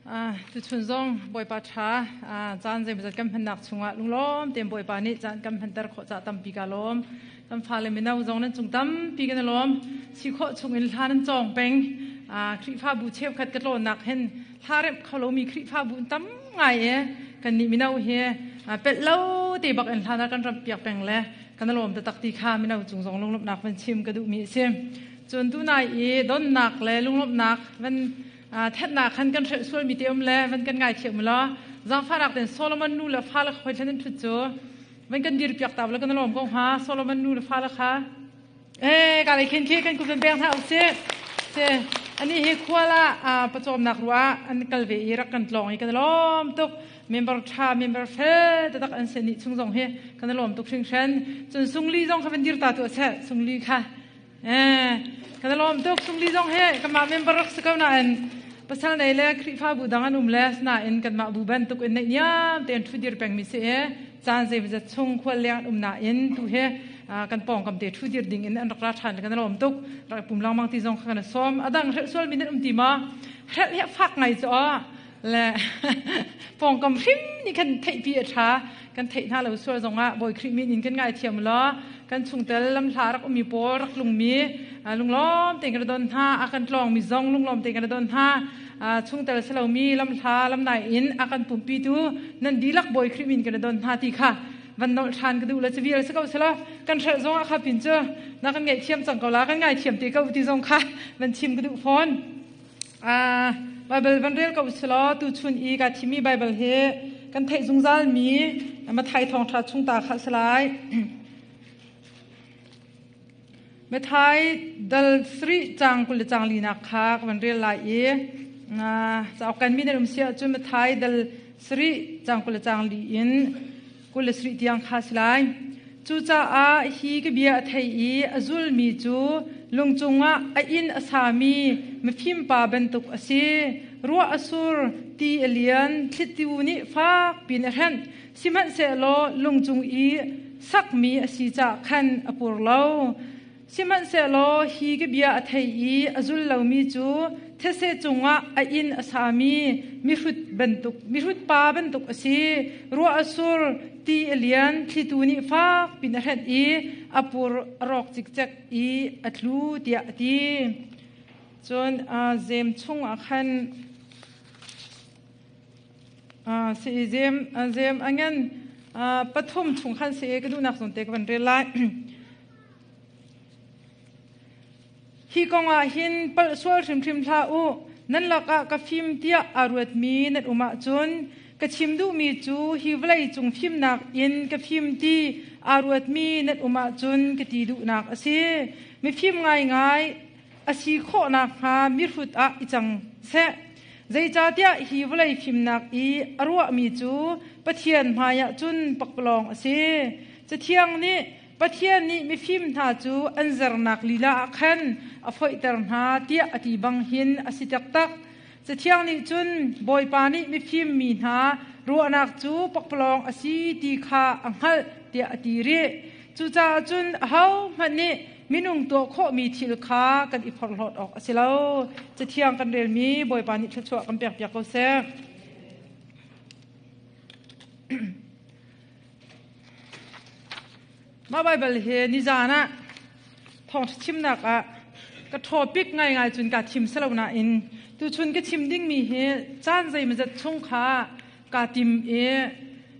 Tuchun zong Bawipa ṭha caan zeimawzat kan hmannak chungah lunglawm tein Bawipa nih caan kan hmanter khawh caah tampi ka lawm. Kan fale mino zong nan cung tampi kan i lawm. Si khawh chungin hla nan cawng peng. Khrihfabu cheukhat ka tlawnnak hin hla remh kho lomi Khrihfabu tam ngai e kannih mino hi pelh lo te bak in hla kan ramh piak peng le kan i lawm taktak ti kha mino cung zong lunglawmhnak van chim ka duhmi a si. Cun tunai i donnak le lunglawmhnak van thennak khan kan hrelh sualmi te um le van kan ngai thiam law zaangfahnak ten Solomon nu le fale khoi thlen an thut cu van kan dir piak ta la kan lawm ko hnga. Solomon nu le fale kha e ka lei khin khi kan kut peng hna usih se ani hi khuala pachawmnak ruah an kal ve i rak kan tlong i kan lawm tuk. Member tha, member fel tatak an se ni chung zong hi kan lawm tuk hringhran. Cun sungli zong kha van dir ta tu se sungli kha. Kan lawm tuk. Sungli zong he kanmah member rak si ko nain pasal nei le Khrihfabu dang an um le nain kanmah bu bantuk in neih niam tein ṭhudir pengmi si i caan zeimawzat chung khual leng an um nain tu he kan pawngkam te ṭhudir ding in an rak ra ṭhan. Kan lawm tuk. Rak pum lengmang ti zong kha kan sawm. A dang hrelh sualmi nan um ti ma? Hrelh hi a fak ngai cu le pawngkam hrim nih khan theihpi a ṭha. Kan theih hna lo sual zongah Bawi Khrih min in kan ngaithiam law kan chungtel lamhla rak ummi pawl rak tlungmi lunglawm tein kan don hna. A kan tlawngmi zong lunglawm tein kan don hna. Chungtel si lomi lamhla lamnai in a kan pumpitu nan dihlak Bawi Khrih min kan don hna ti kha van nolh ṭhan ka duh le civil si ko selaw kan hrelh zong ah kha pin cu na kan ngaihthiam cang ko la, kan ngaithiam te ko ti zong kha van chim ka duh fawn. Bible van rel ko selaw tuchun i ka thimi Bible hi kan theih zungzal mi Mathai thawngṭha chung ta kha si lai. Mathai dal 3 cang 20 cang linak kha ka van rel lai i cauk kan mi nan um si ahcun Mathai dal 3 cang 20 cang li in 27 tiang kha si lai. Cucaah hi ka bia a thei i a zulmi cu lung cungah a inn a sami mifim pa bantuk a si. Ruah a sur, ti a lian, thlitu nih fak pin a hrenh. Sihmanhsehlaw lung cung i sakmi a si caah khan a pur lo. Sihmanhsehlaw hi ka bia a thei i a zul lomi cu thetse cungah a inn a sami mihrut bantuk, mihrut pa bantuk a si. Ruah a sur, ti a lian, thlitu nih fak pin a hrenh i a pur a rawk cikcek i a tlu, tiah a ti. Cun zem chungah khan si zem zem a ngan pathum chung khan si ka duhnak zawn te ka van rel lai. Hi kongah hin palh sual hrimhrim hlah u. Nan lakah ka fim tiah aa ruatmi nan um ahcun ka chim duhmi cu hi vawlei cung fimnak in ka fim ti aa ruatmi nan um ahcun ka ti duhnak a si. Mifim ngaingai a si khawh nakhnga mihrut ah i cang seh. Zeicahtiah hi vawlei fimnak i a ruahmi cu Pathian hmaiah cun pakpalawng a si. Cathiang nih, Pathian nih mifim hna cu an zernak lila ah khan a foihter hna, tiah a ti bang hin a si taktak. Cathiang nih cun Bawipa nih mifim mi hna ruahnak cu pakpalawng a si ti kha a hngalh, tiah a ti rih. Cucaah cun ahohmanh nih minung tuah khawhmi thil kha kan i phorhlawt awk a si lo. Cathiang kan relmi Bawipa nih thluachuah kan pekpiak ko seh. Mah Baibal hi nizan ah thawngṭha chimnak ah ka topic ngaingai cun kaa thim si lo nain tuchun ka chim dingmi hi caan zeimawzat chung kha kaa tim i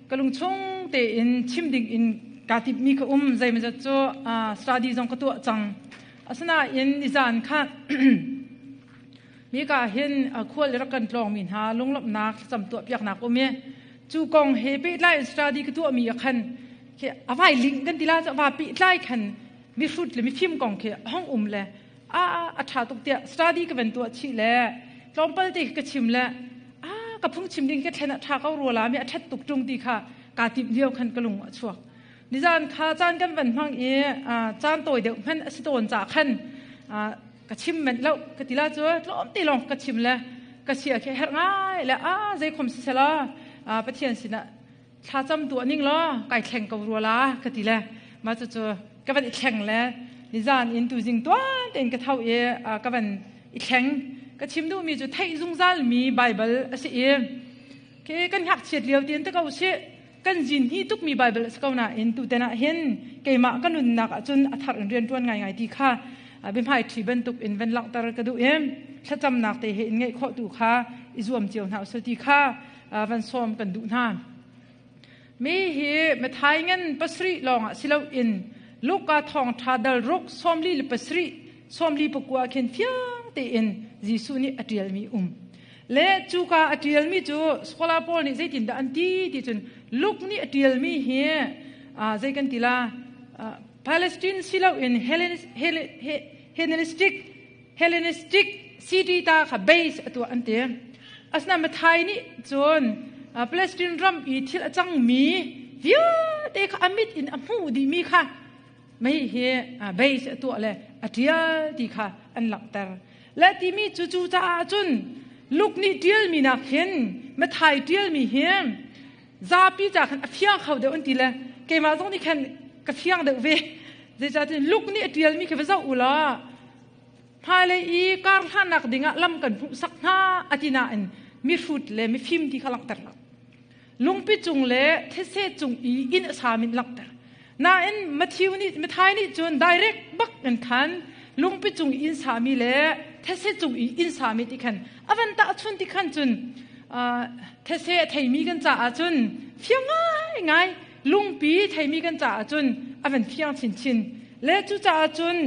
ka lungchung tein chim ding in kaa timhmi ka um. Zeimawzat cu study zong ka tuah cang. Asinain nizan kha Mika hin khual i rak kan tlawngmi hna lunglawmhnak thlacam tuahpiaknak um i cu kong he pehtlai in study ka tuahmi ah khan khi a vai ling kan ti la cu va pehtlai khan mihrut le mifim kong khi hong um le a a ṭha tuk tiah study ka van tuah chih le tlawmpal te ka chim le a ka phung chim ding ka thlen a ṭha ko rua la mi a ṭhat tuk ṭung ti kha kaa timh lio khan ka lung a chuak. Nizan kha caan kan van hmang i caan tawi deuh hmanh a si tawn ca khan ka chim manh lo ka ti la cu tlawm te lawng ka chim le ka sia khi herh ngai le a zei khom si sela Pathian sinah thlacam tuah ning law kai thleng ko rua la ka ti le ma cu cu ka van i thleng le nizan in tu zing tuan tein ka tho i ka van i thleng. Ka chim duhmi cu theih zungzalmi Baibal a si i ke kan ngakchiat lio tiin te ko sih kan zin hi tukmi Baibal a si ko nain tutan ah hin keimah ka nunnak ahcun a thar in rian ṭuan ngaingai ti kha biahmai ṭhi bantuk in van langhter ka duh i thlacamnak te he in ngeih khawh tu kha i zuam cio hna usih ti kha van sawm kan duh hna. Mi hi Mathai ngan pasarih lawngah si loin Luka thawngṭha dal ruk 47 44 khin fiang tein Jesuh nih a ṭialmi um. Le cuka a ṭialmi cu scholar pawl nih zeitindah an ti ti cun Luke nih a ṭialmi hi zei kan ti la Palestine si loin Hellenistic Hellenistic city ta kha base a tuah an ti. Asinain Mathai nih cun Palestine ram i thil a cangmi vialte kha a mit in a hmuh dihmi kha mei hi base a tuah le a ṭial ti kha an langhter. Le timi cu cu caah cun Luke nih ṭialmi nak hin Mathai ṭialmi hi zapi ca khan a fiang kho deuh an ti le keimah zong nih khan ka fiang deuh ve. Zeicahtiah Luke nih a ṭialmi kha va zoh u law hmailei i kar hlannak dingah lam kan hmuhsak hna a ti nain mihrut le mifim ti kha langhter lo. Lungpi cung le these cung i inn a sa min langhter. Nain Matthew nih Mathai nih cun direct bak in khan lungpi cung i inn sami le these cung i inn sami ti khan a van tahchun ti khan cun these a theimi kan caah cun fiang ngai ngai lungpi theimi kan caah cun a van fiang chinchin le cucaah cun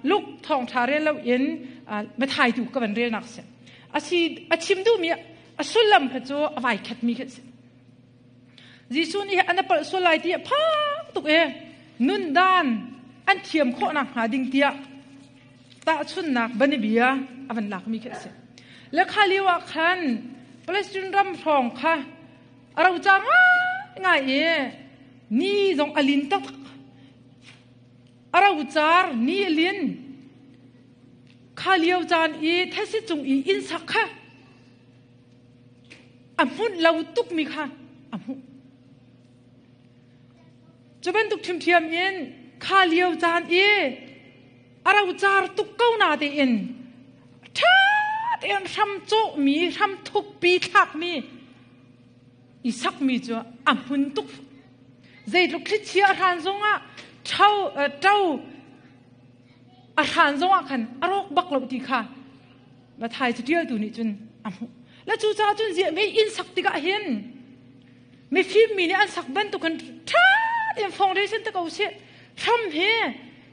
luk thawngṭha rel loin Mathai tu ka van relnak si asi a chim duhmi a sullam kha cu a vai khatmi kha si Jesuh nih an palh sual lai ti a phang tuk e nun dan an thiam khawh nak hnga ding tiah tahchunnak banibia a van lakmi khi a si le kha lio ah khan Palestine ram hrawng kha a roca ngaingai i ni zong a lin taktak a rocar ni a lin kha lio caan i these cung i inn sak kha a hmunh lo tukmi kha a hmuh cu bantuk ṭhiamṭhiam in kha lio caan i a rocar tuk ko na tein ṭha tein hram cawhmi hram thukpi thlakmi i sakmi cu a hmun tuk zeitluk thlichia a hran zongah ṭho ṭo a hran zongah khan a rawk bak lo ti kha Mathai caṭialtu nih cun a hmuh le cucaah cun ziah mei inn sak tikah hin mifim mi nih an sak bantuk in ṭha tein foundation te ko sih hram hi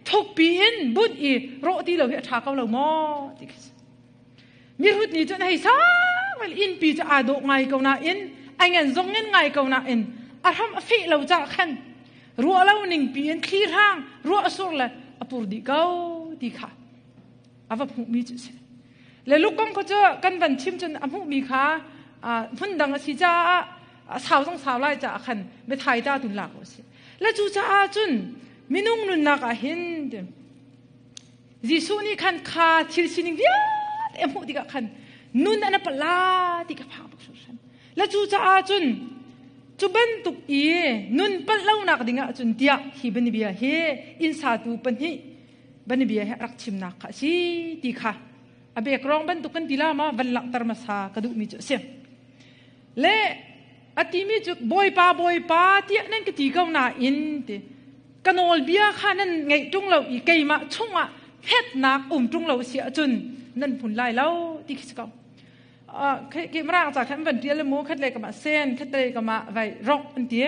thukpi in bunh i rawh ti lo hi a ṭha ko lo maw ti khi mihrut nih cun hei sang vel innpi cu aa dawh ngai ko nain a ngan zong ngan ngai ko nain a hram a feh lo caah khan ruah lo ning pi in thli hrang ruah a sur le a pur dih ko ti kha a va hmuhmi cu a si le lukong kha cu kan van chim cun a hmuhmi kha hmun dang a si caah a sau zong sau lai caah khan biathai ta tun lak a si le cu caah cun minung nunnak ah hin Jesuh nih khan kha thil sining vialte a hmuh tikah khan nun an a pala ti ka phang bak hringhran le cu caah cun cu bantuk i nun palh lonak dingah cun tiah hi banibia hi inn satu pahnih banibia hi a rak chimnak kha a si ti kha a background bantuk kan ti la ma van langhter hmasa ka duhmi cu a si le a timi cu bawipa bawipa tiah nan ka ti ko nain ti ka nawlbia kha nan ngeih ṭung lo i keimah chungah hngetnak um ṭung lo si ahcun nan hmun lai lo ti khi si ko ke marang ca khan van ṭial mu khat le kama sen khat le kama vai rok an ti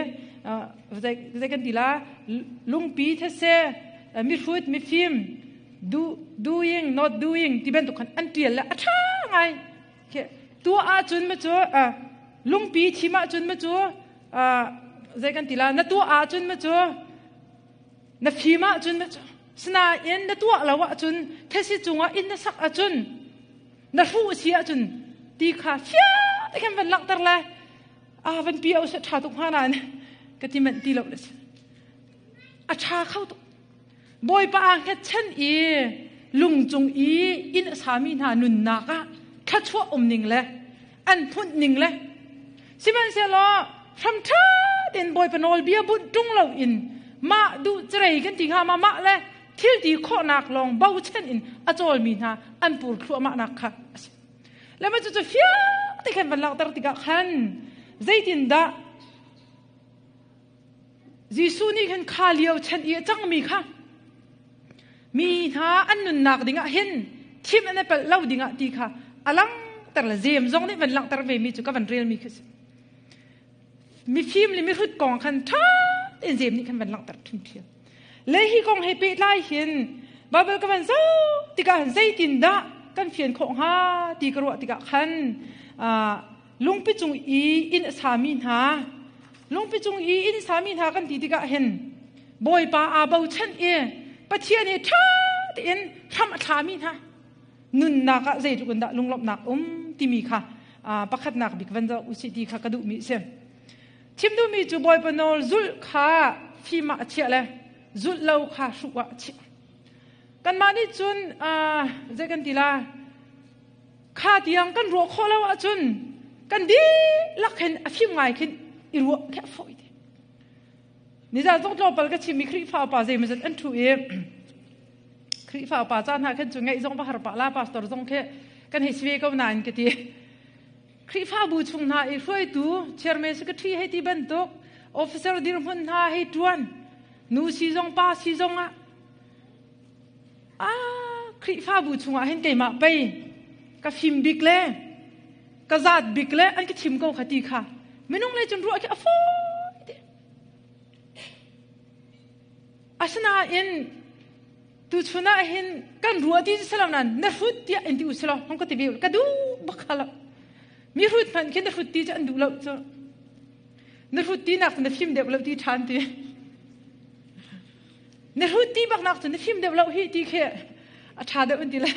zei kan ti la lungpi these mihrut mifim do doing not doing ti bantuk khan an ṭial le a ṭha ngai tua ahcun ma cu lungpi thim ahcun ma cu zei kan ti la na tuah ahcun ma cu na fim ahcun ma cu sinain na tuah lo ahcun thesi cungah inn na sak ahcun na hruh si ahcun ti kha fiang te khan van langhter le a van pi au se ṭha tuk hnga nain ka ti manh ti lo le a ṭha kho tuk Bawipa aa hngatchan i lung cung i inn a sami hna nunnak ah thluachuah um ning le an hmunh ning le sihmanhsehlaw hram ṭha tein Bawipa nawlbia bunh ṭung loin mah duh cerei kan ti hnga ma mah le Thil ti khawhnak lawng bochan in a cawlmi hna an pur thluahmahnak kha a si. Le mah cucu fiang te khan van langhter tikah khan zeitindah Jesuh nih khan kha lio chan i a cangmi kha mi hna an nunnak dingah hin thim an i palh lo dingah ti kha a langhter le Jeim zong nih van langhter ve mi cu ka van relmi khi si. Mifim le mihrut kong khan ṭha tein Jeim nih khan van langhter ṭhimṭhiam. Le hi kong he pehtlai hin Bible ka van zoh tikah hin zeitindah kan fian khawh hnga ti ka ruah tikah khan lungpi cung i inn a sami hna lungpi cung i inn sami hna kan ti tikah hin Bawipa aa bochan i Pathian hi ṭha tein hram a thlami hna nunnak ah zeitluk in dah lunglawmhnak um timi kha pakhatnak bik van zoh usih ti kha ka duhmi a si. Chim duhmi cu Bawipa nawl zulh kha fim ah a chiah le zulh lo kha hruh ah a chiah. Kanmah nih cun zei kan ti la kha tiang kan ruah khawh lo ahcun kan dihlak hin a fim ngai khin i ruah khi a fawi te. Nizan zong tlawmpal ka chimmi Khrihfa upa zeimawzat an ṭhu i Khrihfa upa ca hna khan cu ngaih zong va har pah la pastor zong khi kan hei si ve ko nain ka ti. Khrihfabu chung hna i hruaitu chairman secretary hei ti bantuk officer dirhmun hna hei ṭuan nu si zong pa si zong ah ah Khrihfabu chungah hin keimah pei ka fim bik le ka zaat bik le an ka thim ko kha ti kha minung lei cun ruah khi a fawi te. Asinain tuchun ah hin kan ruah ti si lo nan na hrut tiah in ti u si lo hong ka ti ve ka duh bak kha lo mi hrut hmanh khi na hrut ti cu an duh lo cu na hrut ti nak cu na fim deuh lo ti ṭhan ti na hrut ti bak nak cu na fim deuh lo hi ti khi a ṭha deuh an ti le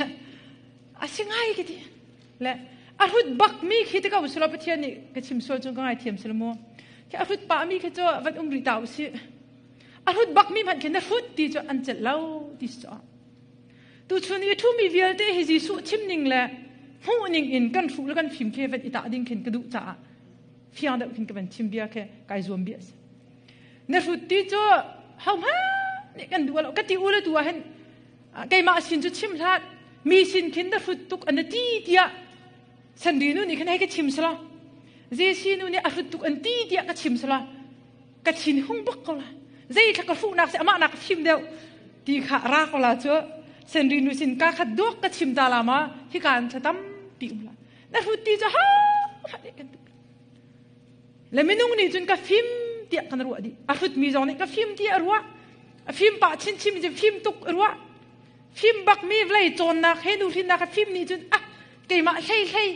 a si ngai ka ti le a hrut bak mi khi ti ko si lo Pathian nih ka chim sual cu ka ngai thiam si lo mu khi a hrut pa mi khi cu van um rih ta u si A hrut bakmi hmanh khi na hrut ti cu an celh lo ti si caah. Tuchun i ṭhumi vialte hi Jesuh chim ning le hmuh ning in kan hruh le kan fim khi van i tah ding khin ka duh caah fiang deuh khin ka van chim bia khi kai zuam bia si. Na hrut ti cu hohmanh nih kan duh lo. Ka ti u le tu ah hin keimah sin cu chim hlah mi sin khin na hrut tuk an ti tiah sanri nu nih khin hei ka chim sala Jesuh nu nih a hrut tuk an ti tiah ka chim sala ka thin hung bak ko la zei thla ka hruhnak si amah nak ka fim deuh ti kha ra ko la cu senri nu sin ka khat duak ka chim ta la ma hi ka an thla tampi um la na hrut ti cu ha kan tu le minung nih cun ka fim tiah kan ruah dih a hrut mi zong nih ka fim ti a ruah a fim pah chin chim cun fim tuk a ruah fim bak mi vlei cawnnak he nu hrinnak a fim nih cun ah keimah hlei hlei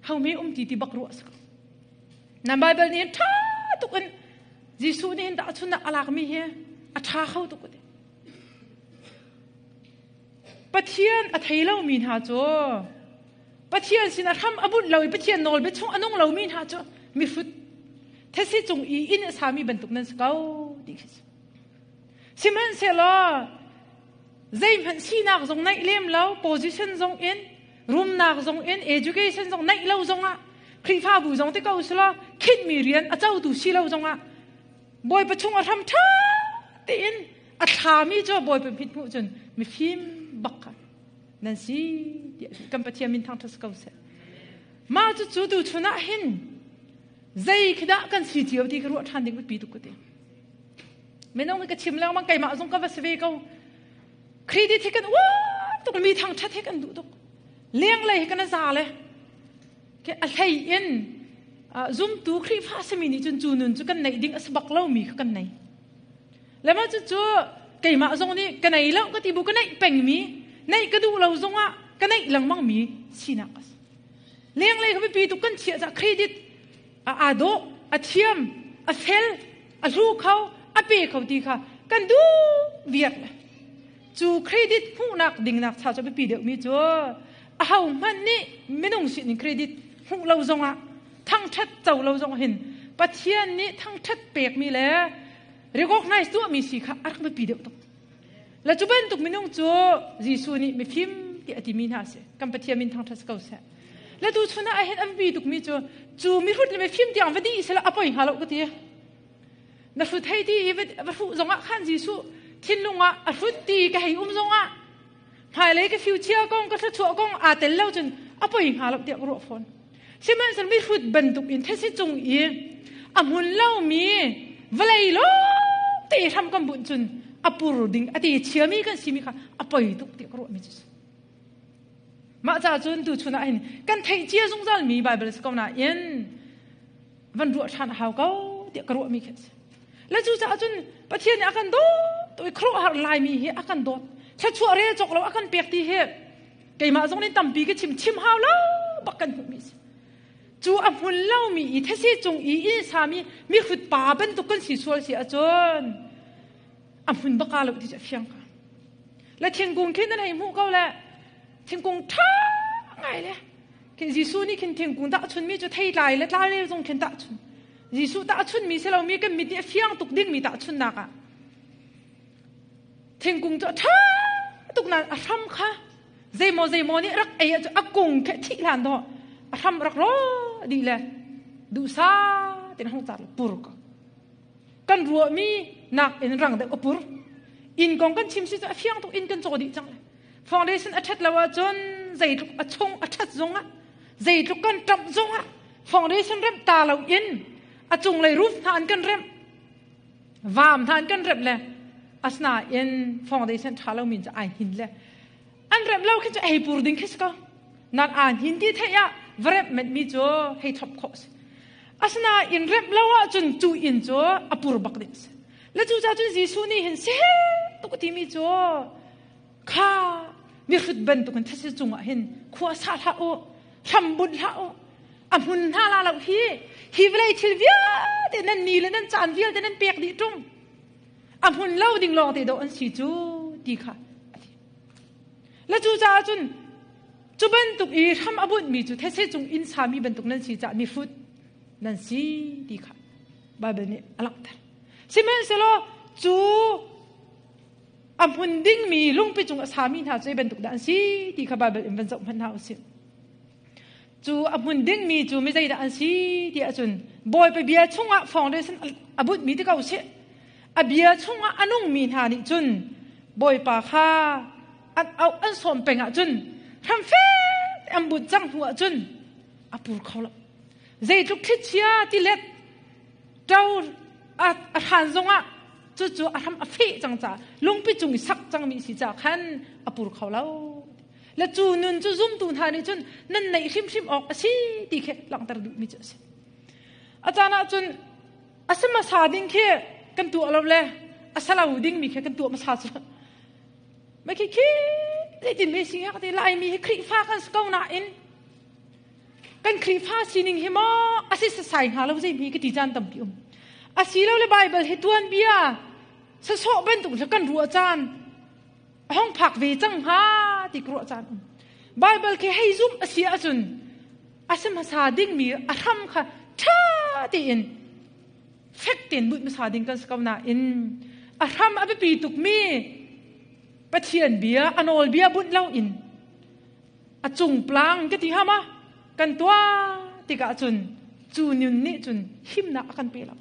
ho mi um ti ti bak ruah si ko Na Bible nih ṭha tuk in Jesuh nih hin tahchunhnak a lakmi hi a ṭha kho tuk ti. Pathian a thei lomi hna cu Pathian sin a hram a bunh lo i Pathian nawlbia chung a nung lomi hna cu mihrut thesi cung i inn a sami bantuk nan si ko ti khi si. Sihmanhsehlaw zeihmanh sinak zong neih lem lo position zong in rumnak zong in education zong neih lo zongah Khrihfabu zong ti ko selaw khinhmi rian a cotu si lo zongah Bawipa chung a hram ṭha tein a thlami cu Bawipa mit hmuh cun mifim bak kha nan si tiah kan Pathian min thangṭhat si ko seh. Mah cucu tuchun ah hin zei khi dah kan si cio ti ka ruah ṭhan ding biapi tuk ka ti. Minung hi ka chim lengmang keimah zong ka va si ve ko. Credit hi kan uar tuk mi thangṭhat hi kan duh tuk. Lenglei hi kan a za le Ke a hlei in zumtu Khrihfa simi nih cun cu nun cu kan neih ding a si bak lomi kha kan nei. Le mah cucu keimah zong nih ka nei lo ka ti bu ka neih pengmi, neih ka duh lo zongah ka neih lengmangmi sinak a si. Lenglei kha biapi tuk kan chiah caah credit a aa dawh, a thiam, a fel, a hlu kho, a pe kho ti kha kan duh viar le cu credit hmuhnak dingnak cha cu biapi deuhmi cu ahohmanh nih minung sinin credit hmuh lo zongah thangṭhat co lo zong hin Pathian nih thangṭhat pekmi le recognize tuahmi si kha a rak biapi deuh tuk. Le cu bantuk minung cu Jesuh nih mifim ti a timi hna a si. Kan Pathian min thangṭhat si ko seh. Le tu chun ah hin a biapi tukmi cu cu mihrut le mifim tiang va dih sila a poi hnga lo ka ti. Na hrut hei ti i va hruh zongah khan Jesuh thinlung ah a hrut ti ka hei um zongah hmailei ka future kong ka thluachuah kong aa tel lo cun a poi hnga lo tiah ka ruah fawn. Sihmanhsehlaw mihrut bantuk in these cung i a hmun lomi vawlei lawng te hram kan bunh cun a pur ding a ti chiami kan simi kha a poi tuk tiah ka ruahmi cu si. Mah ca cun tu chun ah hin kan theih cia zungzal mi Bible si ko nain van ruah ṭhan a hau ko tiah ka ruahmi khi a si. Le cucaah cun Pathian nih a kan dawt i khuaruahhar laimi hi a kan dawt. Thluachuah rel cawk lo a kan pek ti hi keimah zong nih tampi ka chim chim hau lo bak kan hmuhmi si. Cu a hmun lomi i these cung i inn sami mihrut pa bantuk kan si sual si ahcun a hmun baka lo ti cu a fiang ka. Le thingkung khin nan hei hmuh ko le thingkung ṭha ngai le khin Jesuh nih khin thingkung dah chunmi cu thei tlai le tlai rel zong khin dah chun. Jesuh tah chunmi si lomi kan mit nih a fiang tuk dingmi tah chunnak ah thingkung cu a ṭha tuk nain a hram kha zeimaw zeimaw nih rak ei ah a kung khe thih hlan dawh a hram rak ro dih le duhsa tin hong car pur ko kan ruahmi nak in rang deuh a pur inn kong kan chim si cu a fiang tuk inn kan caw dih cang le foundation a ṭhat lo ahcun zeitluk a chung a ṭhat zongah zeitluk kan ṭamh zongah foundation remh ta lo in a cunglei roof hna an kan remh vam hna an kan remh le asinain foundation ṭha lo min cu ai hin le an remh lo khi cu ei pur ding khi si ko nan aan hin ti theih ah va remh met mi cu hei thop khawh si asinain remh lo ahcun cu inn cu a pur bak ding si le cu ca cun Jesuh nih hin seh tuk timi cu kha mihrut bantukin these cungah hin khua sa hlah u hram bunh hlah u a hmun hna la lo hi hi vawlei thil vialte nan ni le nan caan vialte nan pek dih ṭung a hmun lo ding lawng te dawh an si cu ti kha a ti le cu caah cun cu bantuk i hram a bunhmi cu these cung inn sami bantuk nan si caah mihrut nan si ti kha Bible nih a langhter sihmanhsehlaw cu a hmun dingmi lungpi cung a sami hna cu zei bantuk dah an si ti kha Baibal in van zoh hmanh hna usih. Cu a hmun dingmi cu mi zeidah an si ti ahcun Bawipa bia chungah foundation a bunhmi ti ko sih. A bia chungah a nungmi hna nih cun Bawipa kha an auh an sawm peng ahcun hramfek an bunh cang hnu ahcun a pur kho lo. Zeitluk thlichia tilet ṭo a hran zongah cucu a hram a feh cang caah lungpi cung i sak cangmi si caah khan a pur kho lo le cu nun cu zumtu hna nih cun nan neih hrimhrim awk a si ti khi langhter duhmi cu a si a caan ah cun a si hmasa ding khi kan tuah lo le a sa lo dingmi khi kan tuah hmasa cu mai khi khi zeitin me si ka ti laimi hi Khrihfa kan si ko nain kan Khrihfa sining hi maw a si sasai hnga lo zei mi ka ti caan tampi um a si lo le Bible hi tuanbia sasawh bantuk le kan ruah caan hong phak ve cang hnga ti ka ruah caan um Bible khi hei zum a si ahcun a si hmasa dingmi a hram kha ṭha tein fek tein bunh hmasa ding kan si ko nain a hram a biapi tukmi Pathian bia a nawlbia bunh loin a cung plang ka ti hnga ma kan tuah tikah cun cu nun nih cun himnak a kan pe lo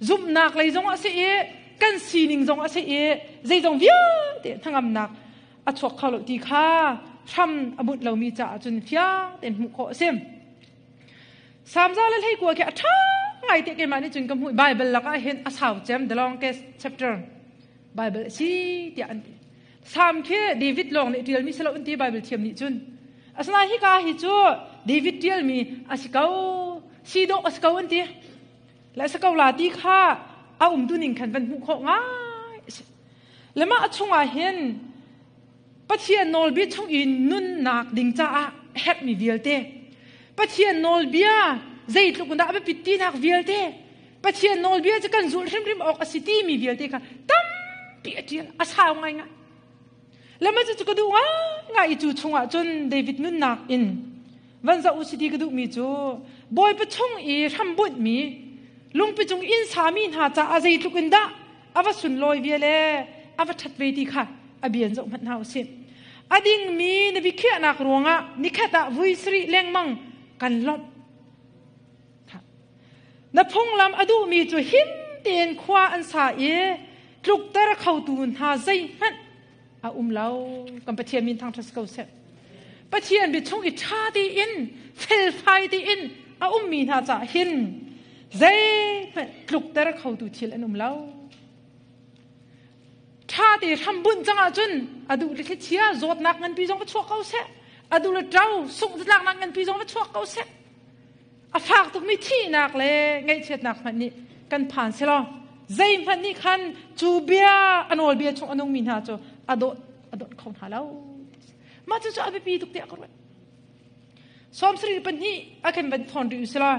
zumhnak lei zong a si i kan sining zong a si i zeizong vialte hnangamnak a chuak kho lo ti kha hram a bunh lomi caah cun fiang tein hmuh khawh a si Samza le hleikua khi a ṭha ngai te keimah nih cun ka hmuh Bible lakah hin a sau cem the longest chapter Bible a si tiah an ti Salm khi David lawng nih ṭialmi si lo an ti Bible thiam nih cun. Asinain hika hi cu David ṭialmi a si ko, si dawh a si ko an ti. Le a si ko la ti kha a umtu ning khan van hmuh khawh ngai a si. Le mah a chungah hin Pathian nawlbia chung i nunnak ding caah herhmi vialte, Pathian nawlbia zeitluk in dah a biapit tinak vialte, Pathian nawlbia cu kan zulh hrimhrim awk a si timi vialte kha tampi a ṭial a sau ngaingai. Lama cu ka duh ngaingai i cu chungah cun David nunnak in van zoh u si ti ka duhmi cu Bawipa chung i hrambunhmi lungpi cung inn sami hna caah zeitluk in dah a va sunlawi ve le a va ṭhat ve ti kha a bia in zoh hmanh hna u sih. A dingmi na biakhiahnak ruangah nikhat ah vui sarih lengmang kan lawmh. Na phunglam a duhmi cu him tein khua an sa i Tlukter khotu hna zeihmanh a um lo. Kan Pathian min thangṭhat si ko seh. Pathian bia chung i ṭha tein, felfai tein a ummi hna caah hin zeihmanh tlukter khotu thil an um lo. Ṭha te hrambunh cang ahcun a duh le thlichia zawtnak nganpi zong va chuak ko seh. A duh le ṭo sungh zatlaknak nganpi zong va chuak ko seh. A fak tukmi thihnak le ngaihchiatnak hmanh nih kan phan selaw zeihmanh nih khan cu bia a nawlbia chung a nungmi hna cu a dawt a dawt kho hna lo. Mah cucu a biapi tuk tiah ka ruat. 72 a khin van thawn rih usila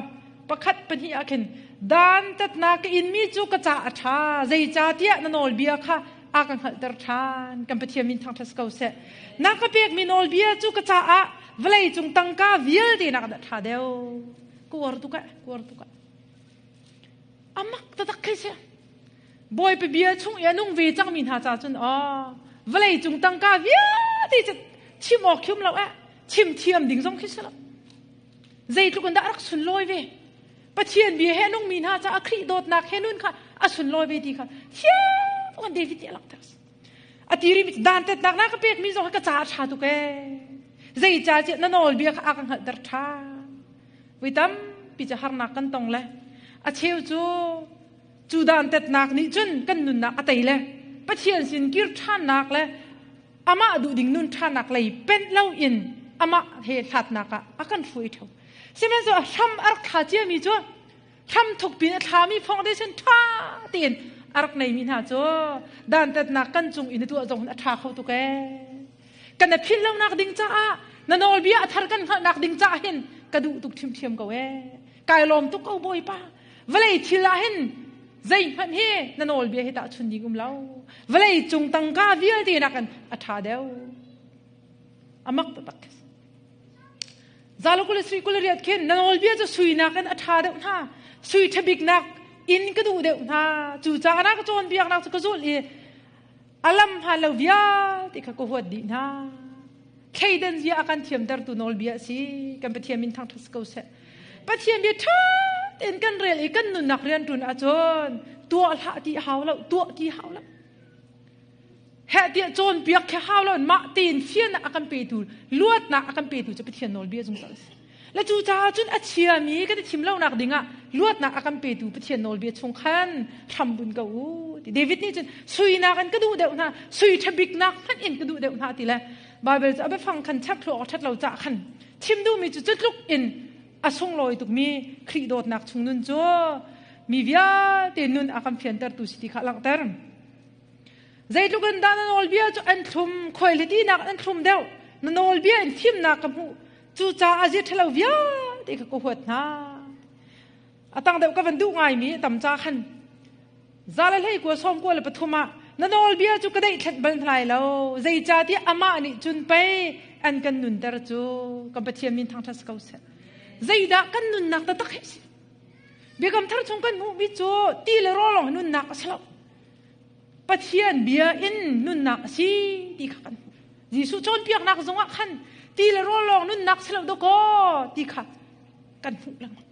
pakhat pahnih ah khin dan tatnak ka inmi cu ka ca a ṭha zeicahtiah na nawlbia kha a ka hngalhter ṭhan. Kan Pathian min thangṭhat ko seh. Na ka pekmi nawlbia cu ka caah vawlei cung tangka vialte nak dah ṭha deuh. Ka uar tuk eh, ka uar tuk eh. Amak taktak khi si. Bawipa bia chung i a nung ve cangmi hna ca cun aw vawlei cung tangka vialte cu chim awk khium lo eh chim thiam ding zong khi si lo. Zeitluk in dah rak sunlawi ve. Pathian bia he nungmi hna caah Khrih dawtnak he nun kha a sunlawi ve ti kha thiam kan David nih a langhter. A ti rimi dantatnak na ka pekmi zong ka caah ṭha tuk ee. Zeicahtiah na nawlbia kha a ka hngalhter ṭha. Voi tampi cu harnak kan tong le a cheu cu cu dantatnak nih cun kan nunnak a tei le Pathian sin kir ṭhannak le amah duh ding nun ṭhanak lei penh loin amah he hlatnak ah a kan hruai ṭheo. Sihmanhsehlaw a hram a rak thla ciami cu hram thuk pin a thlami foundation ṭha tein a rak neimi hna cu dantatnak kan cung in a tuah zong a ṭha kho tuk ee. Kan a philh lonak ding caah na nawlbia a thar kan hngalhnak ding caah hin ka duh tuk ṭhiamṭhiam ko ee. Kai lawm tuk ko Bawipa. Vawlei thil ah hin zeihmanh hi na nawlbia hi tahchun ding um lo. Vawlei cung tangka vialte nakin a ṭha deuh. A mak taktak. Zalukul le sui kul riat khin na nawlbia cu sui nakin a ṭha deuh hna. Sui ṭhabiknak in ka duh deuh hna. Cucaah na ka cawnpiaknak cu ka zulh i a lam hmaan lo vialte kha ka huat dih hna. Thleidan zia a kan thiamtertu nawlbia a si. Kan Pathian min thangṭhat si ko seh. Pathian bia ṭha tein kan rel i kan nunnak rianṭuan ahcun tuah hlah ti hau lo, tuah ti hau lo. Heh tiah cawnpiak khi hau lo mah tein fiannak a kan petu luatnak a kan petu cu Pathian nawlbia zungzal a si. Le cucaah cun a chiami kan i thim lonak dingah luatnak a kan petu Pathian nawlbia chung khan hrambun ko u ti David nih cun suinak in ka duh deuh hna sui ṭhabiknak hmanh in ka duh deuh hna ti le Bible cu a biafang khan chap thluak a ṭhat lo cah khan chim duhmi cu cu tluk in a sunglawi tukmi Khrih dawtnak chung nun cu mi vialte nun a kan fiantertu si ti kha a langhter. Zeitluk in dah na nawlbia cu an thlum, khuailiti nak an thlum deuh, na nawlbia in fimnak ka hmuh, cucaah zia ṭhalo vialte kha ka huat hna. A tang deuh ka van duh ngaimi a tam ca khan za le hlei kua sawm kua le pathum ah na nawlbia cu ka daihthlenh bal hna lai lo, zeicahtiah amah nih cun pei an kan nunter cu kan Pathian min thangṭhat si ko seh. Zeidah kan nunnak taktak hi a si? Biakam thar chung kan hmuhmi cu ti le rawl lawng nunnak a si lo. Pathian bia in nunnak a si ti kha kan hmuh. Jesuh cawnpiaknak zongah khan ti le rawl lawng nunnak si lo dawkaw ti kha kan hmuh lengmang.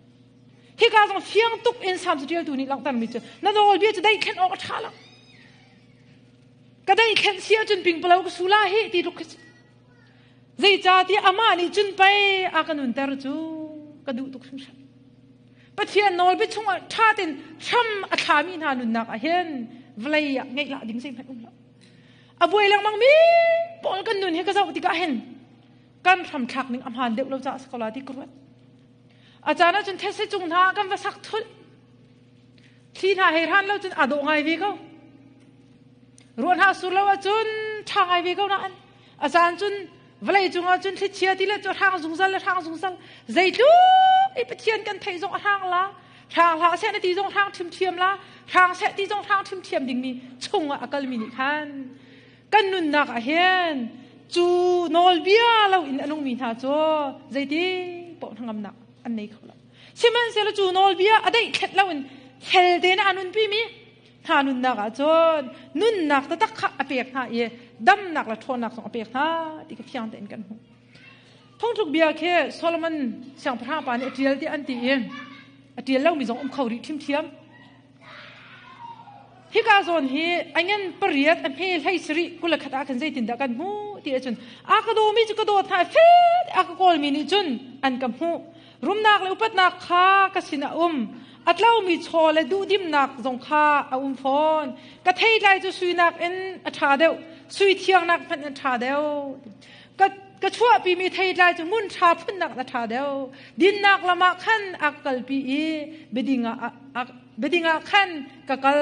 Hika zong fiang tuk in Salm caṭialtu nih langhtermi cu na nawlbia cu daihthlen awk a ṭha lo. Ka daihthlen si ahcun pingpalo ka su la hi ti tluk khi si. Zeicahtiah amah nih cun pei a ka nunter cu ka duh tuk hringhran. Pathian nawlbia chungah ṭha tein hram a thlami hna nunnak ah hin vawlei ah ngeih lah ding zeihmanh um lo. A buai lengmang mi pawl kan nun hi ka zoh tikah hin kan hram thlak ning a hmaan deuh lo caah si ko la ti ka ruat. A caan ahcun thetse cung hna kan va sak thulh. Thli hna hei hran lo cun aa dawh ngai ve ko. Ruah hna sur lo ahcun ṭha ngai ve ko nain a caan cun vawlei cungah cun thlichia ti le cu hrang zungzal le hrang zungzal zeitluk i Pathian kan theih zong a hrang la hrang hlah seh na ti zong hrang ṭhimṭhiam la hrang seh ti zong hrang ṭhimṭhiam dingmi chungah a kalmi nih khan kan nunnak ah hin cu nawlbia lo in a nungmi hna cu zeiti paoh hnangamnak an nei kho lo sihmanhsehlaw cu nawlbia a daih thlet lo in fel tein a nunpi mi hna nunnak ah cun nunnak taktak kha a pek hna i damnak le ṭhawnnak zong a pek hna ti kha fiang tein kan hmuh. Phungthluk bia khi Solomon siangpahrang pa nih a ṭial tiah an ti i a ṭial lomi zong um kho rih ṭhimṭhiam. Hika zawn hi a ngen pariat a hme 17 21 ah khan zeitindah kan hmuh ti ahcun a ka dawmi cu ka dawt hna fet a ka kawlmi nih cun an ka hmuh. Rumnak le upatnak kha ka sinah a um. A tlomi chaw le duhdimnak zong kha a um fawn. Ka theitlai cu suinak in a ṭha deuh, sui thiangnak hmanh in a ṭha deuh. Ka, ka chuahpimi theitlai cu ngun ṭha phunnak a ṭha deuh. Dinnak lam ah khan a ka kalpi i biading ah, a, biading ah khan ka kal.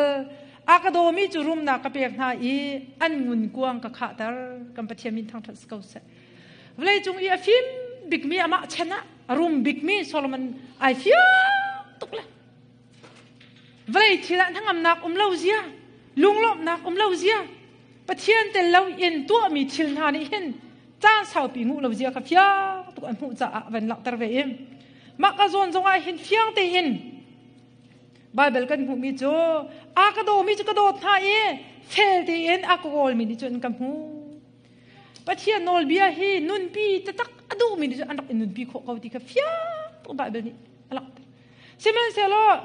A ka dawmi cu rumnak ka pek hna i an ngunkuang ka khahter. Kan Pathian min thangṭhat si ko seh. Vawleicung i a fim bikmi amah chan ah a rum bikmi Solomon ai fiang tuk le vawlei thil ah hnangamnak um lo zia lunglawmhnak um lo zia Pathian tel lo in tuahmi thil hna nih hin caan saupi nguh lo zia kha fiang tuk an hmuh caah van langhter ve i mah ka zawn zong ah hin fiang tein Baibal kan hmuhmi cu a ka dawmi cu ka dawt hna i fel tein a ka kawlmi nih cun ka hmu Pathian nawlbia hi nunpi taktak a duhmi nih cun an rak in nunpi khawh ko ti kha fiang tuk Baibal nih a langhter. Sihmanhsehlaw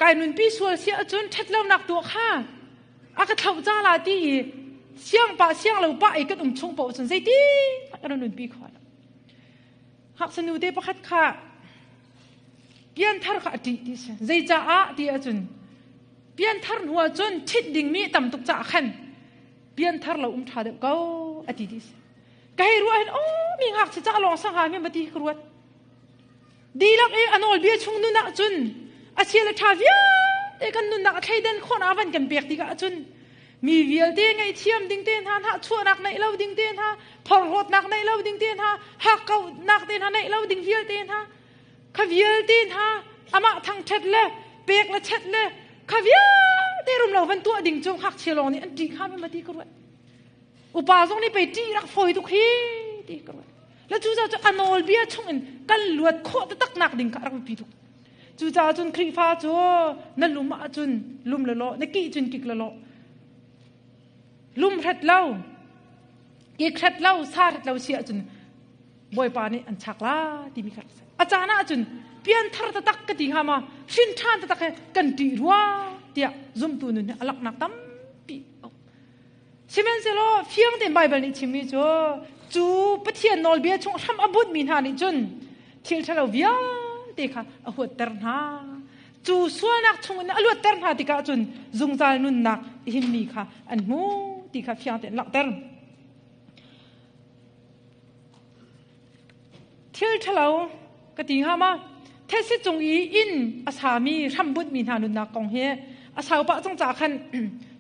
kai nunpi sual si ahcun ṭhatlonak tuah kha a ka thlauh ca la ti i siang pah siang lo pah i kan um chung paoh cun zeiti kan nunpi khawh lo. Ngakchia nute pakhat kha pianthar kha a ṭih ti si. Zeicaah ti ahcun pianthar hnu ahcun ṭhit dingmi tam tuk caah khan pianthar lo um ṭha deuh ko a ti ti si. Ka hei ruah hin aw mi ngakchia ca lawng sang ha mi ma ti ka ruat. Dihlak i a nawlbia chung nun ahcun a chia le ṭha vialte kan nunnak a thleidan khawhnak a van kan pek tikah ahcun mi vialte ngaihthiam ding te hna hna chuahnak neih lo ding te hna phorhlawtnak neih lo ding te hna hakkauhnak te hna neih lo ding vialte hna kha vialte hna amah thangṭhat le pek le chet le kha vialte rum lo van tuah ding cu ngakchia lawng nih an ṭih kha ma ti ka ruat upa zong nih pei ṭih rak fawi tuk hi ti ka ruat le cucaah cu a nawlbia chungin kan luat khawh taktak nak ding kha a rak biapi tuk cucaah cun Khrihfa cu na lum ahcun lum le law na kih cun kik le law lum hret lo kik hret lo sa hret lo si ahcun Bawipa nih an chak la timi kha a caan ahcun pianthar taktak ka ti hnga ma hrin ṭhan taktak he kan ṭih rua tiah zumtu nun hi a laknak tampi Sihmanhsehlaw fiang tein Baibal nih chimmi cu cu Pathian nawlbia chung hram a bunhmi hna nih cun thil ṭhalo vialte kha a huatter hna. Cu sualnak chungin a luatter hna tikah cun zungzal nunnak himmi kha an hmu ti kha fiang tein langhter. Thil ṭhalo ka ti hnga ma? Thetse cung i inn a sami hrambunhmi hna nunnak kong hi a sau pah cang caah khan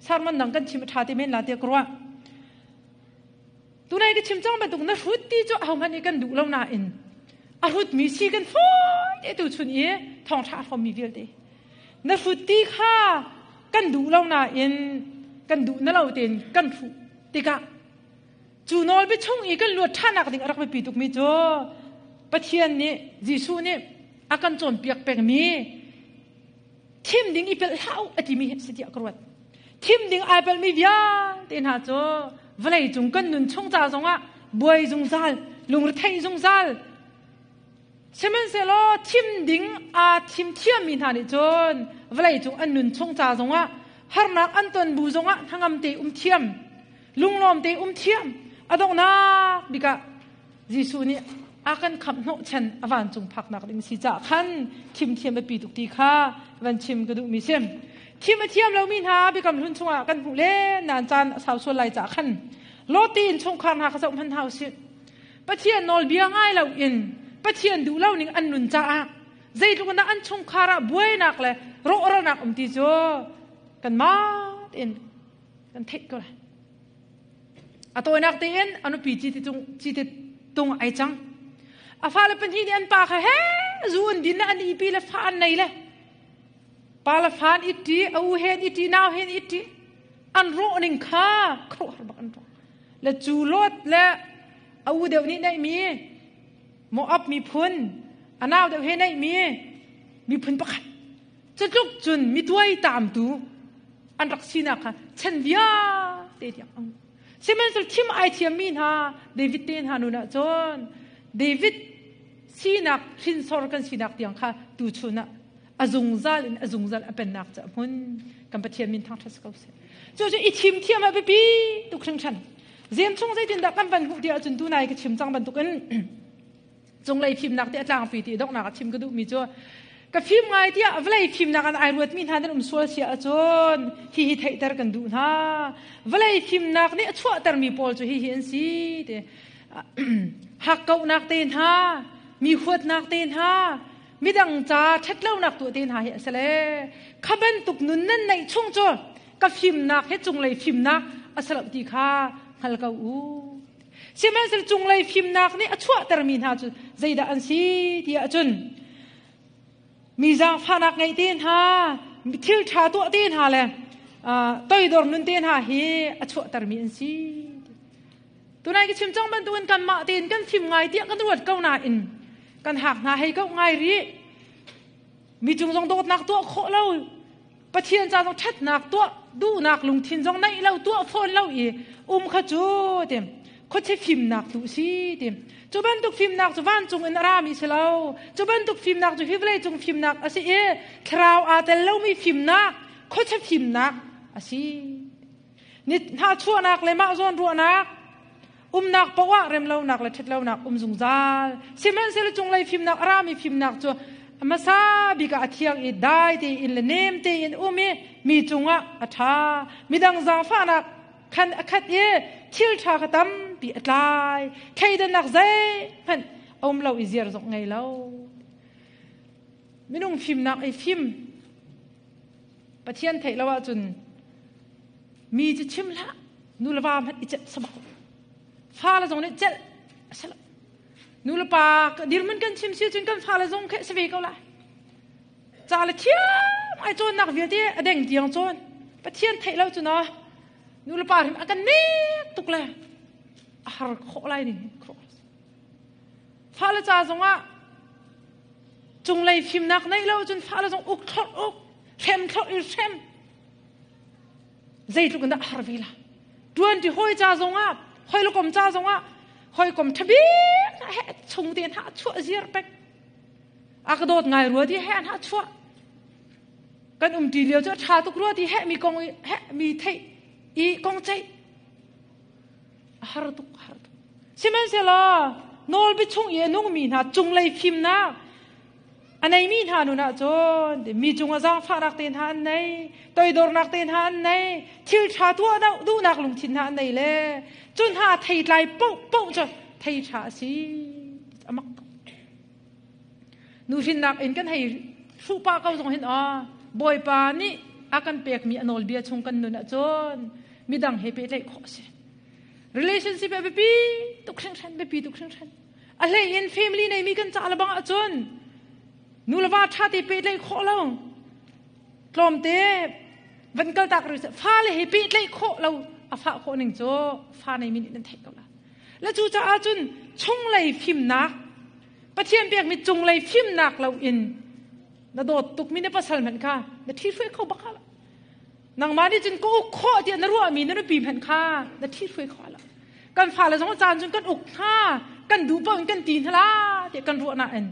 sermon dang kan chim a ṭha ti men la tiah ka ruah. Tunai ka chim cang bantuk na hrut ti cu ahohmanh nih kan duh lo nain a hrutmi si kan fawi te tu chun i thawngṭha a hrawmmi vialte. Na hrut ti kha kan duh lo nain kan duh na lo tein kan hruh tikah Cu nawlbia chung i kan luat ṭhannak ding a rak biapi tukmi cu Pathian nih Jesuh nih a kan cawnpiak pengmi thim ding i pelh hlah u a timi hi si tiah ka ruat. Thim ding ai pelhmi vialte hna cu vawlei cung kan nun chung ca zongah buai zungzal, lungretheih zungzal, Sihmanhsehlaw thim ding aa thim thiammi hna nih cun vawleicung an nun chung ca zongah harnak an ton bu zongah hnangam te um thiam, lunglawm te um thiam. A donghnak bik ah Jesuh nih a kan khamh hnawhchan a vancung phaknak ding si caah khan thim thiam biapi tuk ti kha van chim ka duhmi si. Thim a thiam lomi hna biakam hlun chungah kan hmuh len nain caan a sau sual lai caah khan Lot ti innchungkhar hna kha zoh hmanh hna usih. Pathian nawlbia ngai loin Pathian duh lo ning an nun caah zeitluk in dah an chungkhar ah buainak le rawhralnak um ti cu kanmah tein kan theih ko lai. A tawinak tein a nupi citi tung citi tung ai cang. A fale pahnih nih an pa kha he zu an din le an ipi le fa an nei le pa le fa an itti a u he an itti nau he an itti an rawh ning kha khuaruahhar bak an rawh. Le cu Lot le a u deuh nih neihmi Moab miphun a nau deuh he neihmi miphun pakhat cu tluk cun mituai taamtu an rak sinak kha chan vialte tiang ang sihmanhsehlaw thim ai thiammi hna David te hna nun ah cun David sinak hrinsor kan sinak tiang kha tuchun ah. A zungzal in a zungzal a pennak cu a hmun. Kan Pathian min thangṭhat si ko seh. Cu cu i thim thiam a biapi tuk hringhran. Zem chung zeitindah kan van hmuh ti ahcun tunai ka chim cang bantukin cunglei fimnak ti a tlangpi ti donghnak a chim ka duhmi cu ka fim ngai tiah vawlei fimnak an ai ruatmi hna nan um sual sia ahcun hihi theihter kan duh hna. Vawlei fimnak nih a chuahtermi pawl cu hihi an si ti. Hakkauhnak te hna, mi huatnak te hna, midang ca ṭhatlonak tuah te hna hi a si le kha bantuk nun nan neih chung cu ka fimnak hi cunglei fimnak a si lo ti kha hngal ko u. Sihmanhsehlaw cunglei fimnak nih a chuahtermi hna cu zeidah an si ti ahcun mi zaangfahnak ngeih te hna, thil ṭha tuah te hna le toidor nun te hna hi a chuahtermi an si. Tunai ka chim cang bantukin kanmah tein kan fim ngai tiah kan ruat ko nain kan hak hna hei ko ngai rih. Mi cung zong dawtnak tuah khawh lo, Pathian ca zong ṭhatnak tuah duhnak lungthin zong neih lo tuah fawn lo i um kha cu ti khuachi fimnak tu si ti. Cu bantuk fimnak cu vancung in a rami si lo. Cu bantuk fimnak cu hi vawleicung fimnak a si i thlarau aa tel lomi fimnak, khuachi fimnak a si. Ni hnahchuahnak le mah zawn ruahnak umnak paoh ah remlonak le ṭhatlonak um zungzal. Sihmanhsehlaw cunglei fimnak a rami fimnak cu a hmasa bik ah a thiang i dai tein le nem tein um i mi cungah a ṭha. Midang zaangfahnak khan a khat i thil ṭha kha tampi a tlai. Thleidannak zeihmanh a um lo i ziar zong ngei lo. Minung fimnak i fim Pathian theih lo ahcun mi cu chim hlah, nu le va hmanh i celh sabak. Fale zong nih celh a si lo. Nu le pa dirhmun kan chim si cun kan fale zong khi si ve ko lai. Ca le thiam ai cawnnak vialte a deng tiang cawn. Pathian theih lo cu na nu le pa hrim a kan nek tuk le a har khawh lai ning. Fale ca zongah cunglei fimnak neih lo cun fale zong uk thlorh uk hrem thlorh i hrem zeitluk in dah har ve la tuan ti hawi ca zongah hoi le kom ca zongah hoi kom thabik na he chung te na chuah ziar pek a ka dawt ngai rua ti he na chuah kan um ti lio cu tha tuk rua ti he mi kong he mi thei i kong chei a har tuk har tuk sihmanhsehlaw nawlbia chung i a nungmi hna cunglei fimnak a neimi hna nun ah cun mi cungah zaangfahnak te hna an nei toidornak te hna an nei thil ṭha tuah duhnak lungthin hna an nei le cu hna theitlai paoh paoh cu thei ṭha a si amak tuk nuhrinnak in kan hei hruh pah ko zong hin aw bawipa nih a kan pekmi a nawlbia chung kan nun ahcun midang he pehtlaih khawh a si relationship a biapi tuk hringhran biapi tuk hringhran a hlei in family neimi kan ca le bang ahcun nu le va ṭha te pehtlaih khawh lo tlawmte van kal tak ri fa le he pehtlaih khawh lo a fah khawh ning cu fa neimi nih nan theih ko la le cu caah cun chunglei fimnak Pathian pekmi cunglei fimnak lo in na dawt tukmi na pasal hmanh kha na ṭhi hruai kho bak lo nangmah nih cun ka uk khawh tiah na ruahmi na nupi hmanh kha na ṭhi hruai kho lo kan fale zong caan cun kan uk hna kan duh paoh in kan ti hna la tiah kan ruah nain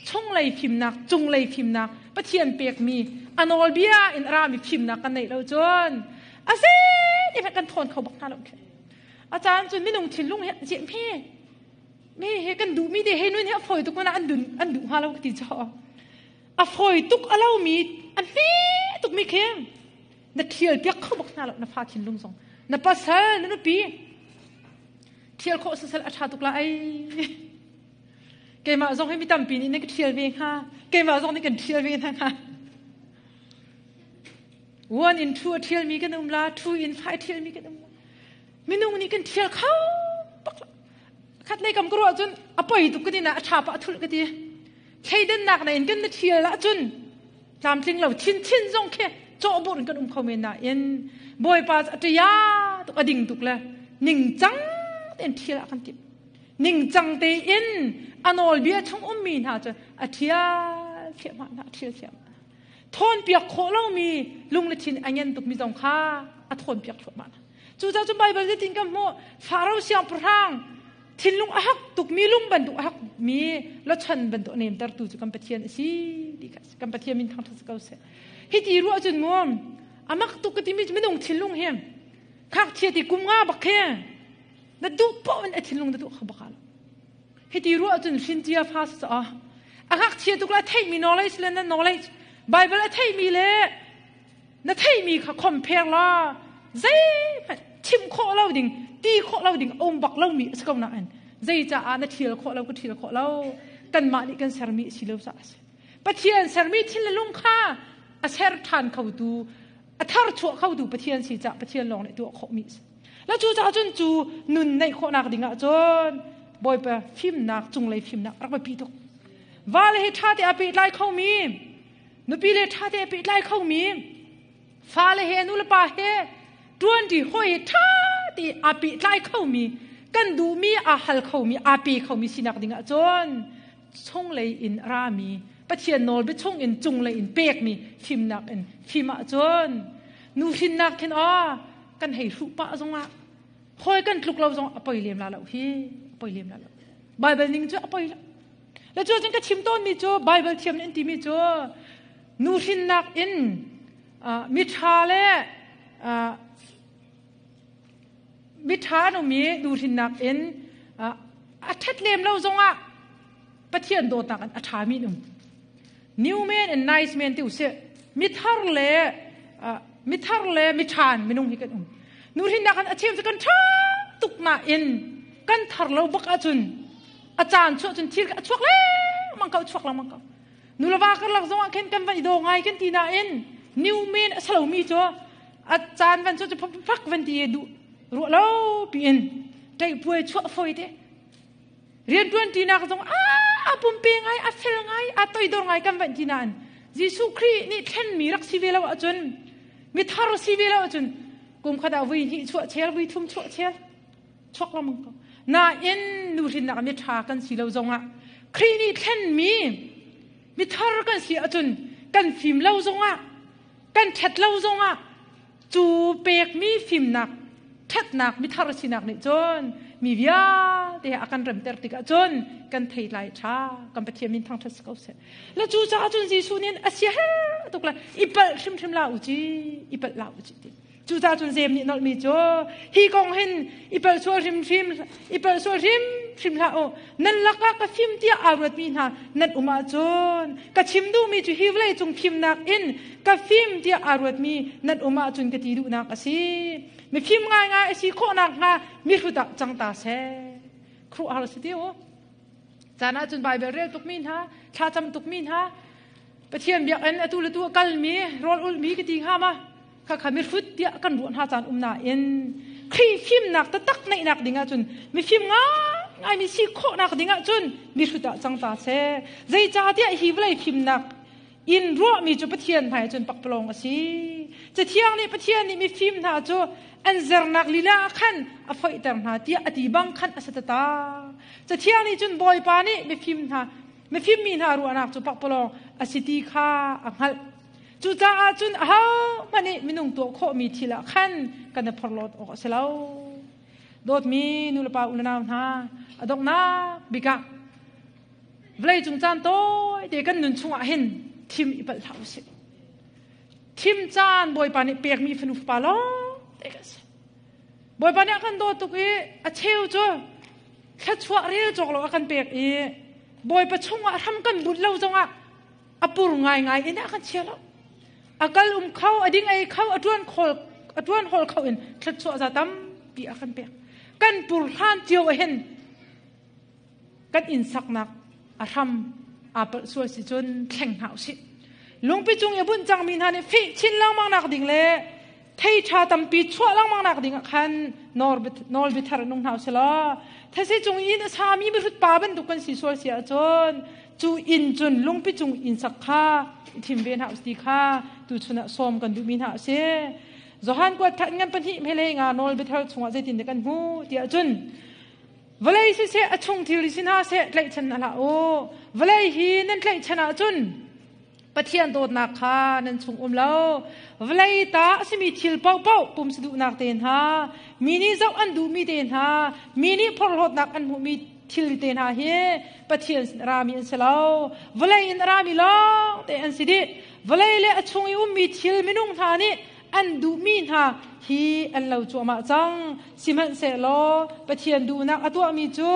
chunglei fimnak cunglei fimnak Pathian pekmi a nawlbia in a rami fimnak kan neih lo cun a si ti kan thawn kho bak hna lo a caan cun minung thinlung hi ziah hme mi he kan duhmi te he nun hi a fawi tuk mana an dun an duh hnga lo ka ti cho a fawi tuk a lomi a hme tuk mi khi na thial piak kho bak hna lo na fa thinlung zong na pasal na nupi thial khawh sasal a tha tuk la ai keimah zong hi mi tampi nih na ka thial ve hnga keimah zong nih kan thial ve hna hnga one in two a thial mi kan um la two in five thial mi kan um la minung nih kan thial kho bak lo khat lei kam ka ruah cun a poi tuk ka ti na a tha pa a thulh ka ti thleidannak na in kan na thial ahcun tlamtling lo thin thin zong khi cawhbur in kan um kho men nain bawipa a ṭia tuk a ding tuk le ningcang tein thial ah kan timh ningcang tein a nawlbia chung ummi hna cu a ṭhial thliahmah hna a ṭhial thliahmah thawn piak khawh lomi lung le thin a ngen tukmi zong kha a thawn piak thluahmah hna Cucaah cun Baibal zeitin kan hmuh? Faro siangpahrang Thinlung a hak tukmi lung bantuk a hakmi lochan bantuk a nemtertu cu kan Pathian a si ti kha kan Pathian min thangṭhat si ko seh. Hi ti ruah cun mu a mak tuk ka timi minung thinlung hi khakchia ti kum nga bak khi na duh poh in a thinlung na duh kho bak lo. Hi ti ruah cun hrin cia fa si a a ngakchia tuk la theihmi knowledge le na knowledge Bible a theihmi le na theihmi kha compare la zeihmanh chim khawh lo ding ti khawh lo ding um bak lomi a si ko nain zei caah na thial khawh lo ka thial khawh lo kanmah nih kan sermi a si lo caah a si Pathian sermi thil le lung kha a ser ṭhan khotu a thar chuah khotu Pathian si caah Pathian lawng nih tuah khawhmi a si la cu caah cun cu nun neih khawhnak ding ah cun Bawipa fimnak cunglei fimnak rak biapi tuk va le hi ṭha te a pehtlai khomi Nupi le ṭha te pehtlai khomi fale he nu le pa he ṭuanṭi hawi ṭha te aa pehtlai khomi kan duhmi aa hal khomi aa pe khomi sinak ding ah cun chunglei in a rami Pathian nawlbia chung in cunglei in pekmi fimnak in fim ahcun nu hrinnak khin aw kan hei hruh pah zongah hawi kan tluk lo zong a poi lem la lo hi a poi lem la lo Bible ning cu a poi lo Le cu cun ka chim tawnmi cu Bible thiam nih an timi cu nu hrinnak in miṭha le miṭha an um i nu hrinnak in a ṭhat lem lo zongah Pathian dawtnak in a ṭhami an um. New man and nice man ti usih. Mithar le mithar le miṭhan minung hi kan um. Nu hrinnak in a chem cu kan ṭha tuk nain kan thar lo bak ahcun a caan chuah cun thil a chuak lengmang ko chuak lengmang ko nu le va karlak zong ah khin kan van i daw ngai kan ti nain new men a salomi cu a caan van cu cu fak van ti duh ruah lo piin ṭeihpuai chuah foi te rianṭuan ṭinak zong a pumpe ngai a fel ngai a toidor ngai kan van ti nain Jesuh Khrih nih thlenmi rak si ve lo ahcun mithar si ve lo ahcun kum khat ah vui hnih chuah chel vui thum chuah chel chuak lengmang ko nain nu hrinnak mi ṭha kan si lo zongah Khrih nih thlenmi mithar kan si ahcun kan fim lo zongah kan ṭhat lo zongah cu pekmi fimnak ṭhatnak mithar sinak nih cun mi vialte a kan remter tikah cun kan thei lai ṭha kan Pathian min thangṭhat si ko seh le cu caah cun Jesuh nih a sia tuk la i palh hrimhrim la u ci i palh la u ci ti Cucaah cun Jem nih nolhmi cu hi kong hin i palh sual hrimhrim i palh sual hrimhrim hlah u. Nan lakah ka fim tiah aa ruatmi hna nan um ahcun ka chim duhmi cu hi vawlei cung fimnak in ka fim tiah aa ruatmi nan um ahcun ka ti duhnak a si. Mifim ngaingai a si khawhnak hnga mihrut ah cang ta seh. Khuaruahhar a si ti u. Caan ah cun Baibal rel tukmi hna, thlacam tukmi hna, Pathian biakinn atu le tu a kalmi, rawl ulhmi ka ti hnga ma? Khakha mihrut tiah kan ruah hna caan um nain Khrih fimnak taktak neihnak ding ahcun mifim ngaingai mi si khawhnak ding ahcun mihrut ah cang ta seh. Zeicahtiah hi vawlei fimnak in ruahmi cu Pathian hmai cun pakpalawng a si. Cathiang nih Pathian nih mifim hna cu an zernak lila ah khan a foihter hna tiah a ti bang khan a si tata. Cathiang nih cun Bawipa nih mifim hna mifim mi hna ruahnak cu pakpalawng a si ti kha a hngalh. Cucaah cun ahohmanh nih minung tuah khawhmi thil ah khan kan i phorhlawt awk a si lo. Dawtmi nulepa unau hna, a donghnak bik ah vawleicung caan tawite kan nun chungah hin thim i palh hlah usih. Thim caan Bawipa nih pekmi fanu fapa lawng te kan si. Bawipa nih a kan dawt tuk i a cheu cu thluachuah rel cawk lo a kan pek i Bawipa chungah hram kan bunh lo zongah a pur ngaingai in a kan chia lo a kal um kho a ding ei kho a tuan khawl a tuan hawl kho in thluachuah za tampi a kan pek kan pur hlan cio ah hin kan inn saknak a hram aa palh sual si cun thleng hna usih lungpi cung i a bunh cangmi hna nih feh chin lengmang nak ding le thei ṭha tampi chuah lengmang nak ding ah khan nawl biathar nung hna usih law thasi cung inn a sami mihrut pa bantuk kan si sual si ahcun cu inn cun lungpi cung inn sak kha i thim ve hna usih ti kha tuchun ah sawm kan duhmi hna a si Johan kuat khat ngan pahnih mele nga nawl biathar chungah zeitin dah kan hmu tiah cun vawlei siseh a chung thil si hna seh tlaihchan hna hlah u vawlei hi nan tlaihchan ahcun. Pathian dawtnak kha nan chung um lo. Vawlei ta a simi thil paohpaoh pumsa duhnak te hna, mi nih zoh an duhmi te hna, mi nih phorhlawtnak an hmuhmi thil te hna hi Pathian sin a rami an si lo. Vawlei in a rami lawng te an si dih. Vawlei le a chung i ummi thil minung hna nih an duhmi hna hi an lo cuahmah cang. Sihmanhsehlaw Pathian duhnak a tuahmi cu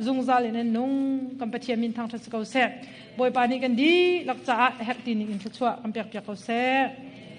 zungzal in an nung. Kan Pathian min thangṭhat si ko seh. Bawipa nih kan dihlak caah a herh ti ning in thluachuah kan pekpiak ko seh.